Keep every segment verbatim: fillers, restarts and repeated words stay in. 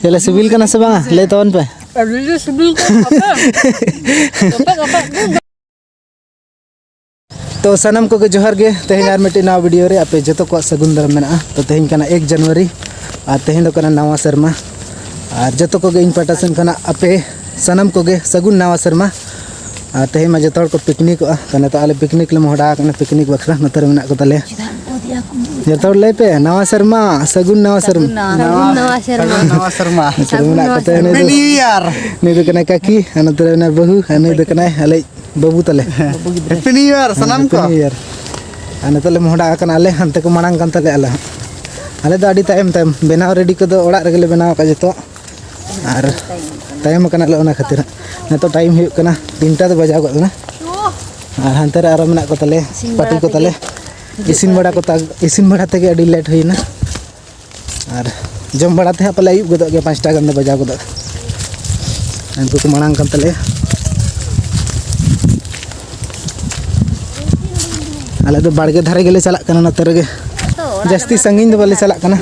ᱪᱮᱫ ᱞᱮ ᱥᱤᱵᱤᱞ ᱠᱟᱱᱟ ᱥᱮ ᱵᱟᱝᱟ? ᱞᱟᱹᱭ ᱛᱟᱵᱚᱱ ᱯᱮ᱾ ᱟᱹᱰᱤ ᱞᱮ ᱥᱤᱵᱤᱞ ᱠᱟᱱᱟ ᱟᱯᱮ᱾ ᱟᱯᱮ, ᱟᱯᱮ᱾ ᱛᱚ ᱥᱟᱱᱟᱢ ᱠᱚᱜᱮ ᱡᱚᱦᱟᱨ ᱜᱮ᱾ ᱛᱮᱦᱮᱧ ᱟᱨ ᱢᱤᱫᱴᱤᱡ ᱱᱟᱣᱟ ᱵᱷᱤᱰᱤᱭᱳ ᱨᱮ ᱟᱯᱮ ᱡᱚᱛᱚ ᱠᱚᱣᱟᱜ ᱥᱟᱹᱜᱩᱱ ᱫᱟᱨᱟᱢ ᱢᱮᱱᱟᱜᱼᱟ᱾ ᱛᱚ ᱛᱮᱦᱮᱧ ᱠᱟᱱᱟ ᱮᱠ ᱡᱟᱱᱩᱣᱟᱨᱤ ᱟᱨ ᱛᱮᱦᱮᱧ ᱫᱚ ᱠᱟᱱᱟ ᱱᱟᱣᱟ ᱥᱮᱨᱢᱟ᱾ ᱟᱨ ᱡᱚᱛᱚ ᱠᱚᱜᱮ ᱤᱧ ᱯᱟᱦᱴᱟ ᱥᱮᱱ ᱠᱷᱚᱱᱟᱜ ᱟᱯᱮ ᱥᱟᱱᱟᱢ ᱠᱚᱜᱮ ᱥᱟᱹᱜᱩᱱ ᱱᱟᱣᱟ ᱥᱮᱨᱢᱟ᱾ ᱟᱨ ᱛᱮᱦᱮᱧ ᱢᱟ ᱡᱚᱛᱚ ᱦᱚᱲ ᱠᱚ ᱯᱤᱠᱱᱤᱠᱚᱜᱼᱟ᱾ ᱛᱚ ᱱᱤᱛᱚᱜ ᱟᱞᱮ ᱯᱤᱠᱱᱤᱠ ᱞᱮ ᱢᱚᱦᱰᱟ ᱟᱠᱟᱱᱟ, ᱯᱤᱠᱱᱤᱠ ᱵᱟᱠᱷᱨᱟ ᱱᱚᱛᱮ ᱨᱮ ᱢᱮᱱᱟᱜ ᱠᱚ ᱛᱟᱞᱮᱭᱟ᱾ ᱡᱚᱛᱚ ᱦᱚᱲ ᱞᱟᱹᱭ ᱯᱮ, ᱱᱟᱣᱟ ᱥᱮᱨᱢᱟ, ᱥᱟᱹᱜᱩᱱ ᱱᱟᱣᱟ ᱥᱮᱨᱢᱟ᱾ ᱥᱟᱹᱜᱩᱱ ᱱᱟᱣᱟ ᱥᱮᱨᱢᱟ᱾ ᱥᱟᱹᱜᱩᱱ ᱱᱟᱣᱟ ᱥᱮᱨᱢᱟ᱾ ᱱᱚᱛᱮ ᱨᱮ ᱢᱮᱱᱟᱜ ᱠᱚ ᱛᱟᱞᱮᱭᱟ, ᱱᱩᱭ ᱫᱚ, ᱦᱮᱯᱤ ᱱᱤᱭᱩ ᱤᱭᱟᱨ᱾ ᱱᱩᱭ ᱫᱚ ᱠᱟᱱᱟᱭ ᱠᱟᱠᱤ ᱟᱨ ᱱᱚᱛᱮ ᱨᱮ ᱢᱮᱱᱟᱭ ᱵᱟᱹᱦᱩ ᱟᱨ ᱱᱩᱭ ᱫᱚ ᱠᱟᱱᱟᱭ ᱟᱞᱮ ᱵᱟᱹᱵᱩ ᱛᱟᱞᱮ᱾ ᱦᱮᱯᱤ ᱱᱤᱭᱩ ᱤᱭᱟᱨ ᱥᱟᱱᱟᱢ ᱠᱚ᱾ Happy New year. ᱟᱨ ᱱᱤᱛᱚᱜ ᱞᱮ ᱢᱚᱦᱰᱟ ᱟᱠᱟᱱᱟ ᱟᱞᱮ, ᱦᱟᱱᱛᱮ ᱠᱚ ᱢᱟᱲᱟᱝ ᱠᱟᱱ ᱛᱟᱞᱮᱭᱟ ᱟᱞᱮ ᱦᱚᱸ᱾ ᱟᱞᱮ ᱫᱚ ᱟᱹᱰᱤ ᱛᱟᱭᱚᱢ ᱛᱟᱭᱚᱢ, ᱵᱮᱱᱟᱣ ᱨᱮᱰᱤ ᱠᱚᱫᱚ ᱚᱲᱟᱜ ᱨᱮᱜᱮ ᱞᱮ ᱵᱮᱱᱟᱣ ᱟᱠᱟᱫ ᱡᱚᱛᱚ, ᱟᱨ ᱛᱟᱭᱚᱢ ᱟᱠᱟᱱᱟᱞᱮ ᱚᱱᱟ ᱠᱷᱟᱹᱛᱤᱨ ᱦᱟᱸᱜ᱾ ᱱᱤᱛᱚᱜ ᱴᱟᱭᱤᱢ ᱦᱩᱭᱩᱜ ᱠᱟᱱᱟ ᱛᱤᱱᱴᱟ ᱫᱚ ᱵᱟᱡᱟᱣ ᱜᱚᱫ ᱮᱱᱟ᱾ ᱟᱨ ᱦᱟᱱᱛᱮ ᱨᱮ ᱟᱨᱚ ᱢᱮᱱᱟᱜ ᱠᱚ ᱛᱟᱞᱮᱭᱟ, ᱤᱥᱤᱱ ᱯᱟᱹᱴᱤ ᱵᱟᱲᱟ ᱠᱚ ᱛᱟᱞᱮ᱾ ᱛᱮᱜᱮ᱾ ᱤᱥᱤᱱ ᱵᱟᱲᱟ ᱠᱚ ᱛᱟ-, ᱤᱥᱤᱱ ᱵᱟᱲᱟ ᱛᱮᱜᱮ ᱟᱹᱰᱤ ᱞᱮᱴ ᱦᱩᱭᱱᱟ᱾ ᱟᱨ ᱡᱚᱢ ᱵᱟᱲᱟ ᱛᱮ ᱦᱟᱸᱜ ᱯᱟᱞᱮ ᱟᱹᱭᱩᱵ ᱜᱚᱫᱚᱜ ᱜᱮᱭᱟ, ᱯᱟᱸᱪᱴᱟ ᱜᱟᱱ ᱫᱚ ᱵᱟᱡᱟᱣ ᱜᱚᱫᱚᱜ᱾ ᱩᱱᱠᱩ ᱠᱚ ᱢᱟᱲᱟᱝ ᱠᱟᱱ ᱛᱟᱞᱮᱭᱟ᱾ ᱟᱞᱮ ᱫᱚ ᱵᱟᱲᱜᱮ ᱫᱷᱟᱨᱮ ᱜᱮᱞᱮ ᱪᱟᱞᱟᱜ ᱠᱟᱱᱟ, ᱱᱚᱛᱮ ᱨᱮᱜᱮ᱾ ᱛᱚ, ᱚᱲᱟᱜ ᱡᱟᱹᱥᱛᱤ ᱨᱮᱢᱟ ᱥᱟᱺᱜᱤᱧ ᱫᱚ ᱵᱟᱞᱮ ᱪᱟᱞᱟᱜ ᱠᱟᱱᱟ᱾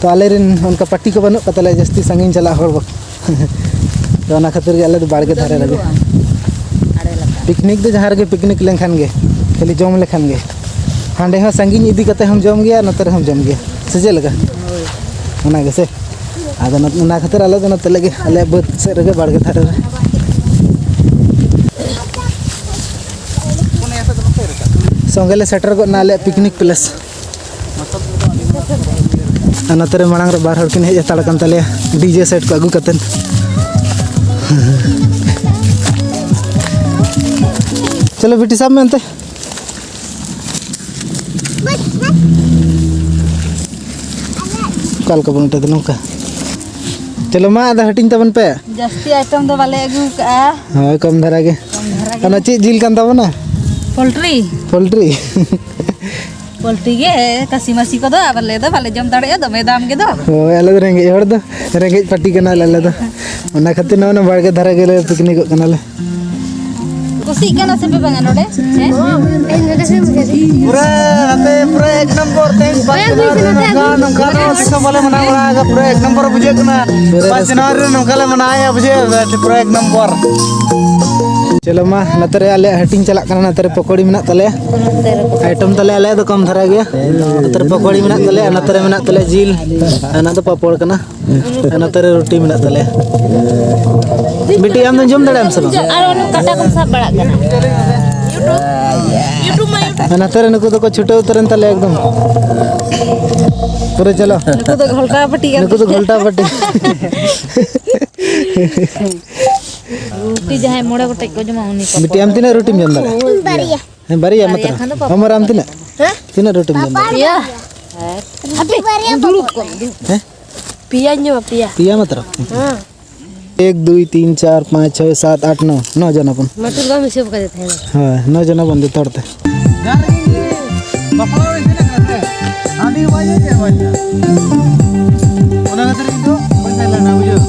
ᱛᱚ, ᱟᱞᱮᱨᱮᱱ ᱚᱱᱠᱟ ᱯᱟᱹᱴᱤ ᱠᱚ ᱵᱟᱹᱱᱩᱜ ᱠᱚ ᱛᱟᱞᱮᱭᱟ ᱡᱟᱹᱥᱛᱤ ᱥᱟᱺᱜᱤᱧ ᱪᱟᱞᱟᱜ ᱦᱚᱲ ᱵᱟ-, ᱛᱚ, ᱚᱱᱟ ᱠᱷᱟᱹᱛᱤᱨ ᱜᱮ ᱟᱞᱮ ᱫᱚ ᱵᱟᱲᱜᱮ ᱫᱷᱟᱨᱮ ᱨᱮᱜᱮ᱾ ᱧᱩᱨᱩᱜᱼᱟ᱾ ᱟᱲᱮ ᱞᱟᱛᱟᱨ᱾ ᱯᱤᱠᱱᱤᱠ ᱫᱚ ᱡᱟᱦᱟᱸ ᱨᱮᱜᱮ ᱯᱤᱠᱱᱤᱠ ᱞᱮᱱᱠᱷᱟᱱ ᱜᱮ, ᱠᱷᱟᱹᱞᱤ ᱡᱚᱢ ᱞᱮᱠᱷᱟᱱ ᱜᱮ, ᱦᱟᱸᱰᱮ ᱦᱚᱸ ᱥᱟᱺᱜᱤᱧ ᱤᱫᱤ ᱠᱟᱛᱮ ᱦᱚᱸᱢ ᱡᱚᱢ ᱜᱮᱭᱟ, ᱱᱚᱛᱮ ᱨᱮᱦᱚᱸᱢ ᱡᱚᱢ ᱜᱮᱭᱟ, ᱥᱮ ᱪᱮᱫ ᱞᱮᱠᱟ? ᱦᱳᱭ᱾ ᱚᱱᱟ ᱜᱮᱥᱮ᱾ ᱟᱫᱚ ᱱᱚ-, ᱚᱱᱟ ᱠᱷᱟᱹᱛᱤᱨ ᱟᱞᱮ ᱫᱚ ᱱᱚᱛᱮ ᱞᱟᱹᱜᱤᱫ ᱟᱞᱮᱭᱟᱜ ᱵᱟᱹᱫᱽ ᱥᱮᱫ ᱨᱮᱜᱮ ᱵᱟᱲᱜᱮ ᱫᱷᱟᱨᱮ ᱨᱮ᱾ ᱥᱚᱸᱜᱮ ᱞᱮ ᱥᱮᱴᱮᱨ ᱜᱚᱫ ᱱᱟ ᱟᱞᱮᱭᱟᱜ ᱯᱤᱠᱱᱤᱠ ᱯᱞᱮᱥ᱾ ᱟᱨ ᱱᱚᱛᱮ ᱨᱮ ᱢᱟᱲᱟᱝ ᱨᱮ ᱵᱟᱨ ᱦᱚᱲ ᱠᱤᱱ ᱦᱮᱡ ᱦᱟᱛᱟᱲ ᱟᱠᱟᱱ ᱛᱟᱞᱮᱭᱟ, ᱰᱤᱡᱮ ᱥᱮᱴ ᱠᱚ ᱟᱹᱜᱩ ᱠᱟᱛᱮᱫ᱾ ᱪᱚᱞᱚ ᱵᱤᱴᱤ, ᱥᱟᱵ ᱢᱮ ᱚᱱᱛᱮ᱾ ᱚᱠᱟ ᱞᱮᱠᱟ ᱵᱚᱱ ᱩᱴᱟᱹ ᱫᱚ ᱱᱚᱝᱠᱟ? ᱪᱚᱞᱚ ᱢᱟ, ᱟᱫᱚ ᱦᱟᱹᱴᱤᱧ ᱛᱟᱵᱚᱱ ᱯᱮ᱾ ᱡᱟᱹᱥᱛᱤ ᱟᱭᱴᱮᱢ ᱫᱚ ᱵᱟᱞᱮ ᱟᱹᱜᱩ ᱠᱟᱜᱼᱟ᱾ ᱦᱳᱭ, ᱠᱚᱢ ᱫᱷᱟᱨᱟ ᱜᱮ᱾ ᱠᱚᱢ ᱫᱷᱟᱨᱟ ᱜᱮ᱾ ᱚᱱᱟ ᱪᱮᱫ ᱡᱤᱞ ᱠᱟᱱ ᱛᱟᱵᱚᱱᱟ? ᱯᱳᱞᱴᱨᱤ᱾ ᱯᱳᱞᱴᱨᱤ᱾ ᱯᱳᱞᱴᱨᱤ ᱜᱮ, ᱠᱟᱹᱥᱤ ᱢᱟᱹᱥᱤ ᱠᱚᱫᱚ ᱟᱞᱮ ᱫᱚ ᱵᱟᱞᱮ ᱡᱚᱢ ᱫᱟᱲᱮᱭᱟᱜᱼᱟ, ᱫᱚᱢᱮ ᱫᱟᱢ ᱜᱮᱫᱚ᱾ ᱦᱳᱭ, ᱟᱞᱮ ᱫᱚ ᱨᱮᱸᱜᱮᱡ ᱦᱚᱲ ᱫᱚ, ᱨᱮᱸᱜᱮᱡ ᱯᱟᱹᱴᱤ ᱠᱟᱱᱟᱞᱮ ᱟᱞᱮ ᱫᱚ᱾ ᱚᱱᱟ ᱠᱷᱟᱹᱛᱤᱨ ᱱᱚᱜᱼᱚᱭ ᱱᱚᱣᱟ ᱵᱟᱲᱜᱮ ᱫᱷᱟᱨᱮ ᱜᱮᱞᱮ ᱯᱤᱠᱱᱤᱠᱚᱜ ᱠᱟᱱᱟᱞᱮ᱾ ᱠᱩᱥᱤᱜ ᱠᱟᱱᱟ ᱥᱮ ᱯᱮ ᱵᱟᱝᱟ ᱱᱚᱰᱮ? ᱦᱮᱸ? ᱯᱩᱨᱟᱹ ᱱᱚᱛᱮ ᱯᱩᱨᱟᱹ ᱮᱠ ᱱᱚᱢᱵᱚᱨ ᱛᱮᱦᱮᱧ ᱯᱟᱸᱪ ᱫᱤᱱ ᱱᱚᱝᱠᱟ ᱱᱚᱝᱠᱟ ᱫᱚ ᱛᱤᱥ ᱦᱚᱸ ᱵᱟᱞᱮ ᱢᱟᱱᱟᱣ ᱵᱟᱲᱟ ᱟᱠᱟᱫᱟ᱾ ᱯᱩᱨᱟᱹ ᱮᱠ ᱱᱚᱢᱵᱚᱨ ᱵᱩᱡᱷᱟᱹᱜ ᱠᱟᱱᱟ᱾ ᱯᱟᱸᱪ ᱡᱟᱱᱩᱣᱟᱨᱤ ᱨᱮ ᱱᱚᱝᱠᱟ ᱞᱮ ᱢᱟᱱᱟᱣᱮᱫᱼᱟ, ᱵᱩᱡᱷᱟᱹᱣ ᱯᱩᱨᱟᱹ ᱮᱠ ᱱᱚᱢᱵᱚᱨ᱾ ᱪᱚᱞᱚ ᱢᱟ, ᱱᱚᱛᱮ ᱨᱮ ᱟᱞᱮᱭᱟᱜ ᱦᱟᱹᱴᱤᱧ ᱪᱟᱞᱟᱜ ᱠᱟᱱᱟ, ᱱᱚᱛᱮ ᱨᱮ ᱯᱚᱠᱚᱲᱤ ᱢᱮᱱᱟᱜ ᱛᱟᱞᱮᱭᱟ᱾ ᱟᱭᱴᱮᱢ ᱛᱟᱞᱮ ᱟᱞᱮᱭᱟᱜ ᱫᱚ ᱠᱚᱢ ᱫᱷᱟᱨᱟ ᱜᱮᱭᱟ᱾ ᱱᱚᱛᱮ ᱨᱮ ᱯᱚᱠᱚᱲᱤ ᱢᱮᱱᱟᱜ ᱛᱟᱞᱮᱭᱟ, ᱱᱚᱛᱮ ᱨᱮ ᱢᱮᱱᱟᱜ ᱛᱟᱞᱮᱭᱟ ᱡᱤᱞ, ᱟᱨ ᱱᱚᱣᱟ ᱫᱚ ᱯᱟᱯᱚᱲ ᱠᱟᱱᱟ᱾ ᱟᱨ ᱱᱚᱛᱮ ᱨᱮ ᱨᱩᱴᱤ ᱢᱮᱱᱟᱜ ᱛᱟᱞᱮᱭᱟ᱾ ᱵᱤᱴᱤ, ᱟᱢ ᱫᱚᱢ ᱡᱚᱢ ᱫᱟᱲᱮᱭᱟᱜ ᱟᱢ ᱥᱮ ᱵᱟᱝ? ᱟᱨ ᱚᱱᱟ ᱠᱟᱴᱟ ᱠᱚᱢ ᱥᱟᱵ ᱵᱟᱲᱟᱜ ᱠᱟᱱᱟ᱾ YouTube, YouTube ᱢᱟ YouTube᱾ ᱟᱨ ᱱᱚᱛᱮ ᱨᱮ ᱱᱩᱠᱩ ᱫᱚᱠᱚ ᱪᱷᱩᱴᱟᱹᱣ ᱩᱛᱟᱹᱨᱮᱱ ᱛᱟᱞᱮᱭᱟ ᱮᱠᱫᱚᱢ᱾ ᱯᱩᱨᱟᱹ ᱪᱚᱞᱚ᱾ ᱱᱩᱠᱩ ᱫᱚ ᱜᱷᱚᱞᱴᱟᱣ ᱯᱟᱹᱴᱤ ᱠᱟᱱᱟ᱾ ᱱᱩᱠᱩ ᱫᱚ ᱜᱷᱚᱞᱴᱟᱣ ᱯᱟᱹᱴᱤ᱾ ᱨᱩᱴᱤ ᱡᱟᱦᱟᱸᱭ ᱢᱚᱬᱮ ᱜᱚᱴᱮᱡ ᱠᱚ ᱡᱚᱢᱟ, ᱩᱱᱤ ᱠᱚ ᱵᱤᱴᱤ, ᱟᱢ ᱛᱤᱱᱟᱹᱜ ᱨᱩᱴᱤᱢ ᱡᱚᱢ ᱫᱟᱲᱮᱭᱟᱜᱼᱟ? ᱵᱟᱨᱭᱟ᱾ ᱦᱮᱸ, ᱵᱟᱨᱭᱟ ᱵᱟᱨᱭᱟ ᱢᱟᱛᱨᱚ᱾ ᱠᱷᱟᱱ ᱫᱚ ᱯᱟᱯᱚᱲ᱾ ᱦᱚᱢᱚᱨ, ᱟᱢ ᱛᱤᱱᱟᱹᱜ? ᱦᱮᱸ? ᱛᱤᱱᱟᱹᱜ ᱨᱩᱴᱤᱢ ᱡᱚᱢ ᱫᱟᱲᱮᱭᱟᱜᱼᱟ? ᱯᱮᱭᱟ᱾ ᱦᱮᱸ? ᱯᱮᱭᱟᱧ ᱡᱚᱢᱟ, ᱯᱮᱭᱟ᱾ ᱯᱮᱭᱟ ᱢᱟᱛᱨᱚ? ᱦᱮᱸ᱾ ᱮᱠ, ᱫᱩᱭ, ᱛᱤᱱ, ᱪᱟᱨ, ᱯᱟᱸᱪ, ᱪᱷᱚᱭ, ᱥᱟᱛ, ᱟᱴ, ᱱᱚ᱾ ᱱᱚ ᱡᱚᱱ ᱟᱵᱚᱱ᱾ ᱢᱟᱴᱩᱨ ᱵᱟᱢ ᱦᱤᱥᱟᱹᱵ ᱠᱟᱫᱮ ᱛᱟᱦᱮᱸᱱᱟ᱾ ᱦᱳᱭ, ᱱᱚ ᱡᱚᱱ ᱟᱵᱚᱱ ᱡᱚᱛᱚ ᱦᱚᱲ ᱛᱮ᱾ ᱵᱟᱯᱞᱟ ᱚᱲᱟᱜ ᱤᱧ ᱥᱮᱱ ᱠᱟᱱᱟ ᱥᱮ, ᱦᱟᱺᱰᱤ ᱵᱟᱭ ᱧᱩᱭ ᱛᱮ ᱵᱟᱭ ᱧᱩᱭᱟ᱾ ᱚᱱᱟ ᱠᱷᱟᱹᱛᱤᱨ ᱤᱧ ᱫᱚ ᱵᱟᱹᱧ ᱛᱟᱦᱮᱸ ᱞᱮᱱᱟ, ᱵᱩᱡᱷᱟᱹᱣ᱾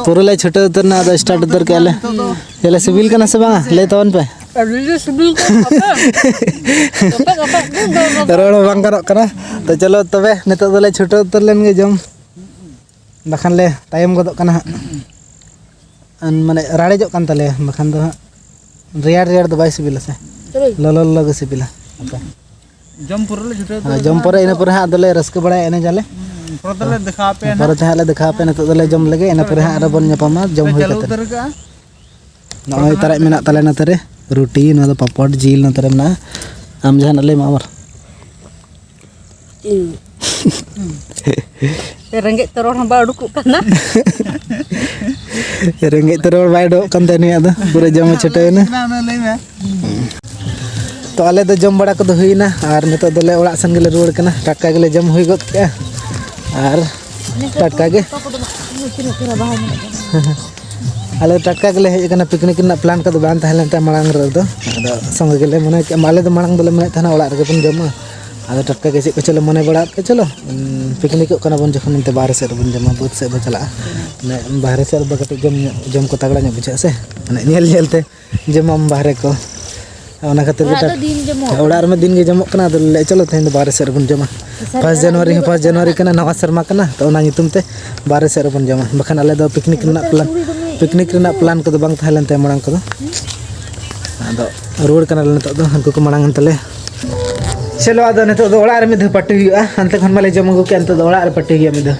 ᱯᱩᱨᱟᱹ ᱞᱮ ᱪᱷᱩᱴᱟᱹᱣ ᱩᱛᱟᱹᱨ ᱮᱱᱟ, ᱟᱫᱚ start ᱩᱛᱟᱹᱨ ᱠᱮᱜᱼᱟ ᱞᱮ᱾ ᱱᱤᱛᱚᱜ ᱫᱚ ᱪᱮᱫ ᱞᱮ ᱥᱤᱵᱤᱞ ᱠᱟᱱᱟ ᱥᱮ ᱵᱟᱝᱟ? ᱞᱟᱹᱭ ᱛᱟᱵᱚᱱ ᱯᱮ᱾ ᱟᱹᱰᱤ ᱞᱮ ᱥᱤᱵᱤᱞ ᱠᱟᱱᱟ, ᱟᱯᱮ? ᱨᱚᱯᱮᱫ, ᱨᱚᱯᱮᱫ ᱜᱮ ᱫᱚᱨ ᱫᱚ᱾ ᱨᱚᱲ ᱦᱚᱸ ᱵᱟᱝ ᱜᱟᱱᱚᱜ ᱠᱟᱱᱟ᱾ ᱛᱚ ᱪᱚᱞᱚ ᱛᱚᱵᱮ, ᱱᱤᱛᱚᱜ ᱫᱚᱞᱮ ᱪᱷᱩᱴᱟᱹᱣ ᱩᱛᱟᱹᱨ ᱞᱮᱱ ᱜᱮ ᱡᱚᱢ᱾ ᱵᱟᱠᱷᱟᱱ ᱞᱮ ᱛᱟᱭᱚᱢ ᱜᱚᱫᱚᱜ ᱠᱟᱱᱟ ᱦᱟᱸᱜ᱾ ᱟᱱ-, ᱢᱟᱱᱮ ᱨᱟᱲᱮᱡᱚᱜ ᱠᱟᱱ ᱛᱟᱞᱮᱭᱟ, ᱵᱟᱠᱷᱟᱱ ᱫᱚ ᱦᱟᱸᱜ ᱨᱮᱭᱟᱲ ᱨᱮᱭᱟᱲ ᱫᱚ ᱵᱟᱭ ᱥᱤᱵᱤᱞᱟ ᱥᱮ᱾ ᱪᱚᱞᱚ᱾ ᱞᱚᱞᱚ ᱞᱚᱞᱚ ᱜᱮ ᱥᱤᱵᱤᱞᱟ᱾ ᱟᱪᱪᱷᱟ᱾ ᱡᱚᱢ ᱯᱩᱨᱟᱹ ᱞᱮ ᱪᱷᱩᱴᱟᱹᱣ ᱦᱮᱸ, ᱩᱛᱟᱹᱨ ᱡᱚᱢ ᱠᱟᱱᱟ ᱯᱚᱨᱮ, ᱤᱱᱟᱹ ᱱᱤᱛᱚᱜ᱾ ᱯᱚᱨᱮ ᱦᱟᱸᱜ ᱟᱫᱚᱞᱮ ᱨᱟᱹᱥᱠᱟᱹ ᱵᱟᱲᱟᱭᱟ, ᱮᱱᱮᱡ ᱟᱞᱮ᱾ ᱦᱩᱸ, ᱯᱚᱨᱮ ᱛᱮᱞᱮ ᱫᱮᱠᱷᱟᱣ ᱟᱯᱮᱭᱟ ᱯᱚᱨᱮ ᱱᱟᱦᱟᱜ᱾ ᱛᱮ ᱦᱟᱸᱜ ᱞᱮ ᱫᱮᱠᱷᱟᱣ ᱟᱯᱮᱭᱟ, ᱱᱤᱛᱚᱜ ᱫᱚᱞᱮ ᱡᱚᱢ ᱞᱮᱜᱮ, ᱤᱱᱟᱹ ᱯᱚᱨᱮ ᱦᱟᱸᱜ ᱟᱨᱚ ᱵᱚᱱ ᱧᱟᱯᱟᱢᱟ ᱡᱚᱢ ᱞᱮ ᱦᱩᱭ ᱪᱟᱹᱞᱩ ᱠᱟᱛᱮ᱾ ᱩᱛᱟᱹᱨ ᱠᱟᱜᱼᱟ᱾ ᱱᱚᱜᱼᱚᱭ ᱛᱟᱨᱟᱡ ᱢᱮᱱᱟᱜ ᱛᱟᱞᱮᱭᱟ ᱱᱚᱛᱮ ᱨᱮ, ᱨᱩᱴᱤ, ᱱᱚᱣᱟ ᱫᱚ ᱯᱟᱯᱚᱲ, ᱡᱤᱞ ᱱᱚᱛᱮ ᱨᱮ ᱢᱮᱱᱟᱜᱼᱟ᱾ ᱟᱢ ᱡᱟᱦᱟᱱᱟᱜ ᱞᱟᱹᱭ ᱢᱮ ᱟᱵᱟᱨ᱾ ᱤᱧ᱾ ᱨᱮᱸᱜᱮᱡ ᱛᱮ ᱨᱚᱲ ᱦᱚᱸ ᱵᱟᱭ ᱩᱰᱩᱠᱚᱜ ᱠᱟᱱᱟ᱾ ᱨᱮᱸᱜᱮᱡ ᱛᱮ ᱨᱚᱲ ᱵᱟᱭ ᱩᱰᱩᱠᱚᱜ ᱠᱟᱱ ᱛᱟᱭᱟ ᱱᱩᱭᱟᱜ ᱫᱚ, ᱯᱩᱨᱟᱹ ᱡᱚᱢ ᱮ ᱪᱷᱩᱴᱟᱹᱣ ᱮᱱᱟ᱾ ᱞᱟᱹᱭ ᱢᱮ᱾ ᱛᱚ ᱟᱞᱮ ᱫᱚ ᱡᱚᱢ ᱵᱟᱲᱟ ᱠᱚᱫᱚ ᱦᱩᱭᱱᱟ ᱟᱨ ᱱᱤᱛᱚᱜ ᱫᱚᱞᱮ ᱚᱲᱟᱜ ᱥᱮᱱ ᱜᱮᱞᱮ ᱨᱩᱣᱟᱹᱲ ᱠᱟᱱᱟ᱾ ᱴᱟᱴᱠᱟ ᱜᱮᱞᱮ ᱡᱚᱢ ᱦᱩᱭ ᱜᱚᱫ ᱠᱮᱜᱼᱟ ᱟᱨ ᱴᱟᱴᱠᱟ ᱜᱮ ᱟᱞᱮ ᱴᱟᱴᱠᱟ ᱜᱮᱞᱮ ᱦᱮᱡ ᱟᱠᱟᱱᱟ᱾ ᱯᱤᱠᱱᱤᱠ ᱨᱮᱱᱟᱜ ᱯᱞᱟᱱ ᱠᱚᱫᱚ ᱵᱟᱝ ᱛᱟᱦᱮᱸ ᱞᱮᱱ ᱛᱟᱭᱟ ᱢᱟᱲᱟᱝ ᱨᱮᱫᱚ, ᱟᱫᱚ ᱥᱚᱸᱜᱮ ᱜᱮᱞᱮ ᱢᱚᱱᱮ ᱠᱮᱜᱼᱟ᱾ ᱟᱞᱮ ᱫᱚ ᱢᱟᱲᱟᱝ ᱫᱚᱞᱮ ᱢᱮᱱᱮᱫ ᱛᱟᱦᱮᱱᱟ ᱚᱲᱟᱜ ᱨᱮᱜᱮ ᱵᱚᱱ ᱡᱚᱢᱟ, ᱟᱫᱚ ᱴᱟᱴᱠᱟ ᱜᱮ ᱪᱮᱫ ᱠᱚᱪᱚ ᱞᱮ ᱢᱚᱱᱮ ᱵᱟᱲᱟ ᱟᱫ ᱛᱮ, ᱪᱚᱞᱚ, ᱩᱸ, ᱯᱤᱠᱱᱤᱠᱚᱜ ᱠᱟᱱᱟ ᱵᱚᱱ ᱡᱚᱠᱷᱚᱱ, ᱢᱮᱱᱛᱮ ᱵᱟᱦᱨᱮ ᱥᱮᱫ ᱨᱮᱵᱚᱱ ᱡᱚᱢᱟ, ᱵᱟᱹᱫᱽ ᱥᱮᱫ ᱵᱚᱱ ᱪᱟᱞᱟᱜᱼᱟ᱾ ᱢᱟᱱᱮ, ᱵᱟᱦᱨᱮ ᱥᱮᱫ ᱨᱮᱫᱚ ᱠᱟᱹᱴᱤᱡ ᱡᱚᱢ ᱧᱚᱜ, ᱡᱚᱢ ᱠᱚ ᱛᱟᱜᱲᱟ ᱧᱚᱜ ᱵᱩᱡᱷᱟᱹᱜᱼᱟ ᱥᱮ, ᱢᱟᱱᱮ, ᱧᱮᱞ ᱧᱮᱞ ᱛᱮ ᱡᱚᱢᱟᱢ ᱵᱟᱦᱨᱮ ᱠᱚ᱾ ᱚᱱᱟ ᱠᱷᱟᱹᱛᱤᱨ ᱜᱮ ᱚᱲᱟᱜ ᱴᱟᱴ-, ᱫᱚ ᱫᱤᱱ ᱡᱚᱢᱚᱜ ᱚᱲᱟᱜ ᱨᱮᱢᱟ ᱫᱤᱱ ᱜᱮ ᱡᱚᱢᱚᱜ ᱠᱟᱱᱟ, ᱟᱫᱚ ᱞᱮ, ᱪᱚᱞᱚ, ᱛᱮᱦᱮᱧ ᱫᱚ ᱵᱟᱦᱨᱮ ᱥᱮᱫ ᱨᱮᱵᱚᱱ ᱡᱚᱢᱟ᱾ ᱥᱟᱹᱨᱤ ᱯᱷᱟᱥᱴ ᱠᱟᱛᱷᱟ ᱡᱟᱱᱩᱣᱟᱨᱤ ᱦᱚᱸ ᱫᱚ ᱯᱷᱟᱥᱴ ᱡᱟᱱᱩᱣᱟᱨᱤ ᱠᱟᱱᱟ, ᱱᱟᱣᱟ ᱥᱮᱨᱢᱟ ᱠᱟᱱᱟ, ᱛᱚ ᱚᱱᱟ ᱧᱩᱛᱩᱢ ᱛᱮ ᱵᱟᱦᱨᱮ ᱥᱮᱫ ᱨᱮᱵᱚᱱ ᱡᱚᱢᱟ, ᱵᱟᱠᱷᱟᱱ ᱟᱞᱮ ᱫᱚ ᱯᱤᱠᱱᱤᱠ ᱨᱮᱱᱟᱜ ᱯᱞᱟᱱ, ᱯᱤᱠᱱᱤᱠ ᱨᱮᱱᱟᱜ ᱯᱞᱟᱱ ᱠᱚᱫᱚ ᱵᱟᱝ ᱛᱟᱦᱮᱸ ᱞᱮᱱ ᱛᱟᱭᱟ ᱢᱟᱲᱟᱝ ᱠᱚᱫᱚ᱾ ᱟᱫᱚ ᱨᱩᱣᱟᱹᱲ ᱠᱟᱱᱟᱞᱮ ᱱᱤᱛᱚᱜ ᱫᱚ, ᱩᱱᱠᱩ ᱠᱚ ᱢᱟᱲᱟᱝ ᱮᱱ ᱛᱟᱞᱮᱭᱟ᱾ ᱪᱚᱞᱚ, ᱟᱫᱚ ᱱᱤᱛᱚᱜ ᱫᱚ ᱚᱲᱟᱜ ᱨᱮ ᱢᱤᱫ ᱫᱷᱟᱣ ᱯᱟᱹᱴᱤ ᱦᱩᱭᱩᱜᱼᱟ᱾ ᱦᱟᱱᱛᱮ ᱠᱷᱚᱱ ᱢᱟᱞᱮ ᱡᱚᱢ ᱟᱹᱜᱩ ᱠᱮᱜᱼᱟ, ᱱᱤᱛᱚᱜ ᱫᱚ ᱚᱲᱟᱜ ᱨᱮ ᱯᱟᱹᱴᱤ ᱦᱩᱭᱩᱜᱼᱟ ᱢᱤᱫ ᱫᱷᱟᱣ᱾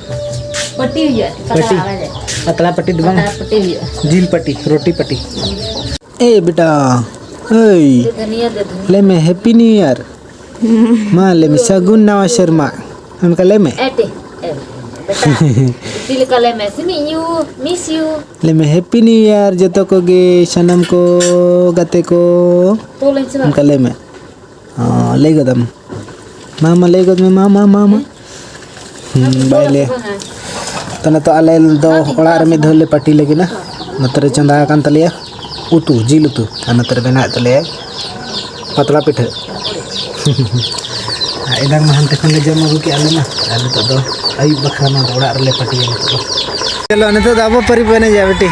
ᱯᱟᱹᱴᱤ ᱦᱩᱭᱩᱜᱼᱟ, ᱯᱟᱹᱴᱤ᱾ ᱯᱟᱛᱲᱟ ᱟᱞᱟᱫᱟ᱾ ᱯᱟᱛᱲᱟ ᱯᱟᱹᱴᱤ ᱦᱩᱭᱩᱜᱼᱟ᱾ ᱡᱤᱞ ᱯᱟᱹᱴᱤ, ᱯᱟᱹᱴᱤ ᱦᱩᱭᱩᱜᱼᱟ᱾ ᱡᱤᱞ ᱯᱟᱹᱴᱤ, ᱨᱩᱴᱤ ᱯᱟᱹᱴᱤ᱾ ᱮ ᱵᱮᱴᱟ, ᱮᱭ, ᱫᱮ ᱫᱷᱩᱱᱤᱭᱟᱹ, ᱫᱮ ᱫᱷᱩᱱᱤᱭᱟᱹ᱾ ᱞᱟᱹᱭ ᱢᱮ, ᱦᱮᱯᱤ ᱱᱤᱭᱩ ᱤᱭᱟᱨ᱾ ᱢᱟ ᱞᱟᱹᱭ ᱢᱮ, ᱥᱟᱹᱜᱩᱱ ᱱᱟᱣᱟ ᱥᱮᱨᱢᱟ᱾ ᱚᱱᱠᱟ ᱞᱟᱹᱭ ᱢᱮ᱾ ᱮ ᱴᱤ, ᱮ, ᱵᱮᱴᱟ, ᱪᱮᱫ ᱞᱮᱠᱟ ᱞᱟᱹᱭ ᱢᱮ? ᱥᱤᱢᱤᱡ ᱧᱩ, miss you᱾ ᱞᱟᱹᱭ ᱢᱮ, ᱦᱮᱯᱤ ᱱᱤᱭᱩ ᱤᱭᱟᱨ ᱡᱚᱛᱚ ᱠᱚᱜᱮ, ᱥᱟᱱᱟᱢ ᱠᱚ, ᱜᱟᱛᱮ ᱠᱚ᱾ ᱛᱚᱞᱟᱹᱧ ᱥᱮ ᱵᱟᱝ? ᱚᱱᱠᱟ ᱞᱟᱹᱭ ᱢᱮ᱾ ᱚ, ᱞᱟᱹᱭ ᱜᱚᱫᱟᱢ᱾ ᱢᱟ, ᱢᱟ, ᱞᱟᱹᱭ ᱜᱚᱫ ᱢᱮ, ᱢᱟ, ᱢᱟ, ᱢᱟ, ᱢᱟ᱾ ᱦᱩᱸ, ᱵᱟᱭ ᱞᱟᱹᱭᱟ᱾ ᱛᱚ, ᱱᱤᱛᱚᱜ ᱟᱞᱮ ᱫᱚ ᱚᱲᱟᱜ ᱨᱮ ᱢᱤᱫ ᱫᱷᱟᱣ ᱞᱮ ᱯᱟᱹᱴᱤ ᱞᱟᱹᱜᱤᱫ ᱱᱟ᱾ ᱱᱚᱛᱮ ᱨᱮ ᱪᱚᱸᱫᱟ ᱟᱠᱟᱱ ᱛᱟᱞᱮᱭᱟ ᱩᱛᱩ, ᱡᱤᱞ ᱩᱛᱩ, ᱟᱨ ᱱᱚᱛᱮ ᱨᱮ ᱵᱮᱱᱟᱣᱮᱫ ᱛᱟᱞᱮᱭᱟ ᱯᱟᱛᱲᱟ ᱯᱤᱴᱷᱟᱹ᱾ ᱟᱨ ᱮᱱᱟᱝ ᱢᱟ ᱦᱟᱱᱛᱮ ᱠᱷᱚᱱ ᱞᱮ ᱡᱚᱢ ᱟᱹᱜᱩ ᱠᱮᱜᱼᱟ ᱞᱮ ᱢᱟ, ᱟᱨ ᱱᱤᱛᱚᱜ ᱫᱚ ᱟᱹᱭᱩᱵ ᱵᱟᱠᱷᱨᱟ ᱱᱚᱣᱟ ᱫᱚ ᱚᱲᱟᱜ ᱨᱮᱞᱮ ᱯᱟᱹᱴᱤᱭᱟ ᱱᱤᱛᱚᱜ ᱫᱚ᱾ ᱪᱚᱞᱚ, ᱱᱤᱛᱚᱜ ᱫᱚ ᱟᱵᱚ ᱯᱟᱹᱨᱤ ᱵᱚ ᱮᱱᱮᱡᱟ, ᱵᱤᱴᱤ᱾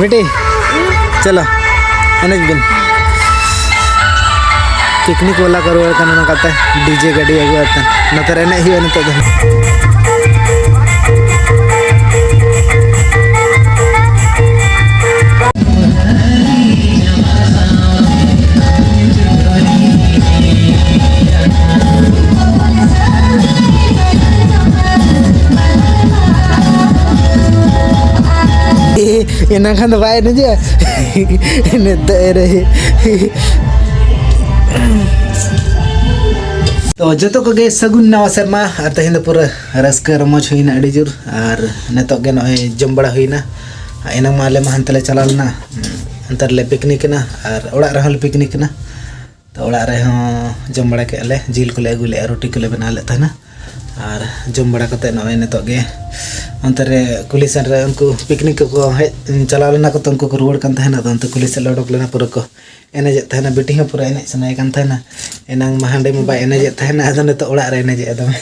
ᱵᱤᱴᱤ, ᱪᱚᱞᱚ, ᱮᱱᱮᱡ ᱵᱤᱱ᱾ ᱯᱤᱠᱱᱤᱠ ᱵᱟᱞᱟ ᱠᱚ ᱨᱩᱣᱟᱹᱲ ᱠᱟᱱᱟ ᱱᱚᱝᱠᱟᱛᱮ, ᱰᱤᱡᱮ ᱜᱟᱹᱰᱤ ᱟᱹᱜᱩ ᱠᱟᱛᱮ᱾ ᱱᱚᱛᱮ ᱨᱮ ᱮᱱᱮᱡ ᱦᱩᱭᱩᱜᱼᱟ ᱱᱤᱛᱚᱜ ᱫᱚ᱾ ᱮᱱᱟᱝ ᱠᱷᱟᱱ ᱫᱚ ᱵᱟᱭ ᱮᱱᱮᱡᱟ᱾ ᱱᱤᱛᱚᱜ ᱮᱱᱮᱡ᱾ ᱛᱚ, ᱡᱚᱛᱚ ᱠᱚᱜᱮ ᱥᱟᱹᱜᱩᱱ ᱱᱟᱣᱟ ᱥᱮᱨᱢᱟ᱾ ᱟᱨ ᱛᱮᱦᱮᱧ ᱫᱚ ᱯᱩᱨᱟᱹ ᱨᱟᱹᱥᱠᱟᱹ ᱨᱚᱢᱚᱡᱽ ᱦᱩᱭᱱᱟ ᱟᱹᱰᱤ ᱡᱳᱨ᱾ ᱟᱨ ᱱᱤᱛᱚᱜ ᱜᱮ ᱱᱚᱜᱼᱚᱭ ᱡᱚᱢ ᱵᱟᱲᱟ ᱦᱩᱭᱱᱟ᱾ ᱮᱱᱟᱝ ᱢᱟ ᱟᱞᱮ ᱢᱟ ᱦᱟᱱᱛᱮ ᱞᱮ ᱪᱟᱞᱟᱣ ᱞᱮᱱᱟ, ᱚᱱᱛᱮ ᱨᱮᱞᱮ ᱯᱤᱠᱱᱤᱠ ᱮᱱᱟ ᱟᱨ ᱚᱲᱟᱜ ᱨᱮᱦᱚᱸ ᱞᱮ ᱯᱤᱠᱱᱤᱠ ᱮᱱᱟ᱾ ᱛᱚ, ᱚᱲᱟᱜ ᱨᱮᱦᱚᱸ ᱡᱚᱢ ᱵᱟᱲᱟ ᱠᱮᱜᱼᱟ ᱞᱮ, ᱡᱤᱞ ᱠᱚᱞᱮ ᱟᱹᱜᱩ ᱞᱮᱜᱼᱟ, ᱨᱩᱴᱤ ᱠᱚᱞᱮ ᱵᱮᱱᱟᱣ ᱞᱮᱫ ᱛᱟᱦᱮᱱᱟ᱾ ᱟᱨ ᱡᱚᱢ ᱵᱟᱲᱟ ᱠᱟᱛᱮ ᱱᱚᱜᱼᱚᱭ ᱱᱤᱛᱚᱜ ᱜᱮ ᱚᱱᱛᱮ ᱨᱮ ᱠᱩᱞᱦᱤ ᱥᱮᱱ ᱨᱮ ᱩᱱᱠᱩ ᱯᱤᱠᱱᱤᱠ ᱠᱚᱠᱚ ᱦᱮᱡ ᱪᱟᱞᱟᱣ ᱞᱮᱱᱟ ᱠᱚ, ᱛᱚ ᱩᱱᱠᱩ ᱠᱚ ᱨᱩᱣᱟᱹᱲ ᱠᱟᱱ ᱛᱟᱦᱮᱱᱟ᱾ ᱟᱫᱚ ᱚᱱᱛᱮ ᱠᱩᱞᱦᱤ ᱥᱮᱫ ᱞᱮ ᱚᱰᱚᱠ ᱞᱮᱱᱟ, ᱯᱩᱨᱟᱹ ᱠᱚ ᱮᱱᱮᱡᱮᱫ ᱛᱟᱦᱮᱱᱟ᱾ ᱵᱤᱴᱤ ᱦᱚᱸ ᱯᱩᱨᱟᱹ ᱮᱱᱮᱡ ᱥᱟᱱᱟᱭᱮ ᱠᱟᱱ ᱛᱟᱦᱮᱱᱟ᱾ ᱮᱱᱟᱝ ᱢᱟ ᱦᱟᱸᱰᱮ ᱢᱟ ᱵᱟᱭ ᱮᱱᱮᱡᱮᱫ ᱛᱟᱦᱮᱱᱟ, ᱟᱫᱚ ᱱᱤᱛᱚᱜ ᱚᱲᱟᱜ ᱨᱮ ᱮᱱᱮᱡᱮᱫᱼᱟ ᱫᱚᱢᱮ᱾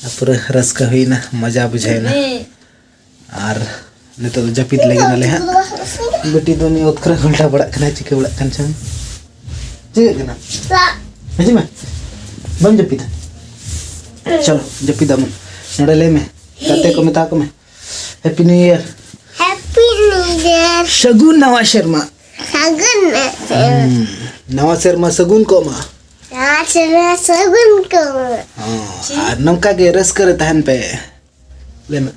ᱟᱨ ᱯᱩᱨᱟᱹ ᱨᱟᱹᱥᱠᱟᱹ ᱦᱩᱭᱱᱟ, ᱢᱚᱡᱟ ᱵᱩᱡᱷᱟᱹᱣᱱᱟ᱾ ᱟᱨ ᱱᱤᱛᱚᱜ ᱫᱚ ᱡᱟᱹᱯᱤᱫ ᱞᱟᱹᱜᱤᱫ ᱟᱞᱮ ᱦᱟᱸᱜ᱾ ᱵᱤᱴᱤ ᱫᱚ ᱩᱱᱤ ᱚᱛ ᱠᱚᱨᱮ ᱜᱷᱚᱞᱴᱟ ᱵᱟᱲᱟᱜ ᱠᱟᱱᱟᱭ, ᱪᱤᱠᱟᱹ ᱵᱟᱲᱟᱜ ᱠᱟᱱ ᱪᱚᱝ᱾ ᱪᱤᱠᱟᱹᱜ ᱠᱟᱱᱟ? ᱦᱤᱡᱩᱜ ᱢᱮ, ᱵᱟᱢ ᱡᱟᱹᱯᱤᱫᱟ? ᱪᱚᱞᱚ, ᱡᱟᱹᱯᱤᱫ ᱟᱵᱚᱱ᱾ ᱱᱚᱰᱮ ᱞᱟᱹᱭ ᱢᱮ, ᱜᱟᱛᱮ ᱠᱚ ᱢᱮᱛᱟ ᱠᱚ ᱢᱮ, Happy New Year᱾ Happy New Year. ᱥᱟᱹᱜᱩᱱ ᱱᱟᱣᱟ ᱥᱮᱨᱢᱟ᱾ ᱥᱟᱹᱜᱩᱱ ᱱᱟᱣᱟ ᱥᱮᱨᱢᱟ᱾ ᱦᱩᱸ, ᱱᱟᱣᱟ ᱥᱮᱨᱢᱟ ᱥᱟᱹᱜᱩᱱ ᱠᱚᱜ ᱢᱟ᱾ ᱱᱟᱣᱟ ᱥᱮᱨᱢᱟ ᱥᱟᱹᱜᱩᱱ ᱠᱚᱜ ᱢᱟ᱾ ᱦᱚᱸ, ᱟᱨ ᱱᱚᱝᱠᱟ ᱜᱮ ᱨᱟᱹᱥᱠᱟᱹ ᱨᱮ ᱛᱟᱦᱮᱱ ᱯᱮ᱾ ᱞᱟᱹᱭ ᱢᱮ᱾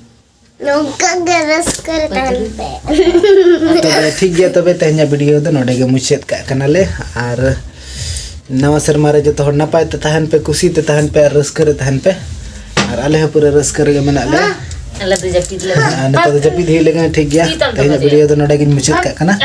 ᱱᱚᱝᱠᱟ ᱜᱮ ᱨᱟᱹᱥᱠᱟᱹ ᱨᱮ ᱛᱟᱦᱮᱱ ᱯᱮ᱾ ᱛᱚᱵᱮ ᱴᱷᱤᱠ ᱜᱮᱭᱟ, ᱛᱚᱵᱮ ᱛᱮᱦᱮᱧᱟᱜ ᱵᱷᱤᱰᱤᱭᱳ ᱫᱚ ᱱᱚᱰᱮ ᱜᱮ ᱢᱩᱪᱟᱹᱫ ᱠᱟᱜ ᱠᱟᱱᱟᱞᱮ᱾ ᱟᱨ ᱱᱟᱣᱟ ᱥᱮᱨᱢᱟ ᱨᱮ ᱡᱚᱛᱚ ᱦᱚᱲ ᱱᱟᱯᱟᱭ ᱛᱮ ᱛᱟᱦᱮᱱ ᱯᱮ, ᱠᱩᱥᱤ ᱛᱮ ᱛᱟᱦᱮᱱ ᱯᱮ, ᱟᱨ ᱨᱟᱹᱥᱠᱟᱹ ᱨᱮ ᱛᱟᱦᱮᱱ ᱯᱮ᱾ ᱟᱨ ᱟᱞᱮ ᱦᱚᱸ ᱯᱩᱨᱟᱹ ᱨᱟᱹᱥᱠᱟᱹ ᱨᱮᱜᱮ ᱢᱮᱱᱟᱜ ᱞᱮᱭᱟ᱾ ᱟᱞᱮ ᱫᱚ ᱡᱟᱹᱯᱤᱫ ᱞᱮ ᱟᱨ ᱱᱤᱛᱚᱜ ᱫᱚ ᱡᱟᱹᱯᱤᱫ ᱦᱩᱭ ᱞᱮᱠᱷᱟᱱ ᱴᱷᱤᱠ ᱜᱮᱭᱟ᱾ ᱛᱮᱦᱮᱧᱟᱜ ᱵᱷᱤᱰᱤᱭᱳ ᱫᱚ ᱱᱚᱰᱮ ᱜᱤᱧ ᱢᱩᱪᱟᱹᱫ ᱠᱟᱜ ᱠᱟᱱᱟ᱾